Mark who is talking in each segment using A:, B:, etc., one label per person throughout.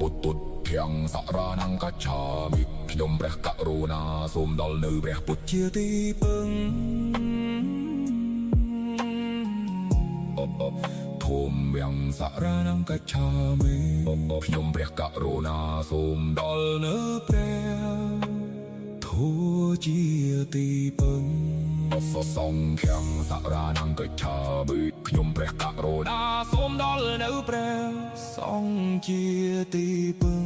A: ពុទ្ធធាំងសរណង្កច្ឆាមិខ្ញុំព្រះករុណាសូមដល់នៅព្រះពុទ្ធជាទីពឹងធម្មំសរណង្កច្ឆាមិខ្ញុំព្រះករុណាសូមដល់នៅព្រះធัวជាទីពឹងសង្ឃំសរណង្កច្ឆាមិខ្ញុំព្រះករុណាសូមដល់នៅព្រះសង្ឃជាទីពឹង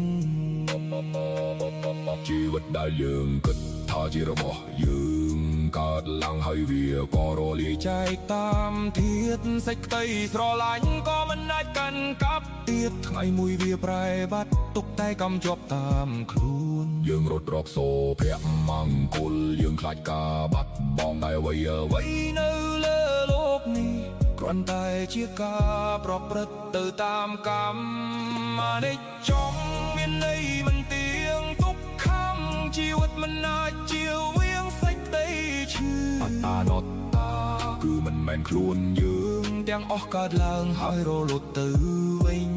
A: ជីវិតដែលយើងគិតថាជារបស់យើងកើតឡើងហើយវាក៏រលាយចែកតាមធាតុសេចក្តីស្រឡាញ់ក៏មិនអាចកាន់កាប់ទៀតថ្ងៃមួយវាប្រែបាត់ទុកតែកម្មជាប់តាមខ្លួនយើងរត់រកសូភមង្គលយើងខ្លាចការបាត់បង់តែអ្វីអ្វីនៅលើលោកនេះគ្រាន់តែជាការប្រព្រឹត្តទៅតាមកម្មអនិច្ចំមានន័យមិនទៀងទុក្ខំជីវិតមិនអាចជៀវៀងសេចក្តីឈឺអត្តានត្តាគឺមិនមែនខ្លួនយើងទាំងអស់កើតឡើងហើយរលត់ទៅវិញ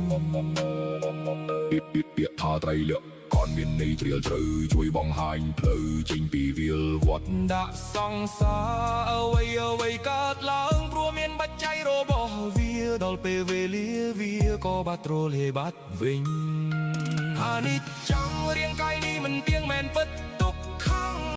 A: ពាក្យថាត្រៃលក្ខកនមានន័យជ្រាលជ្រៅជួយបង្ហាញផ្លូវចេញពីវាលវត្តដាក់សង្សារអ្វីអ្វីកើតឡើងព្រោះមានបច្ច័យរបស់វាដល់ពេលវេលាវាក៏បាត់រលាយបាត់វិញអនិច្ចំរាងកាយនេះមិនទៀងមែនពិត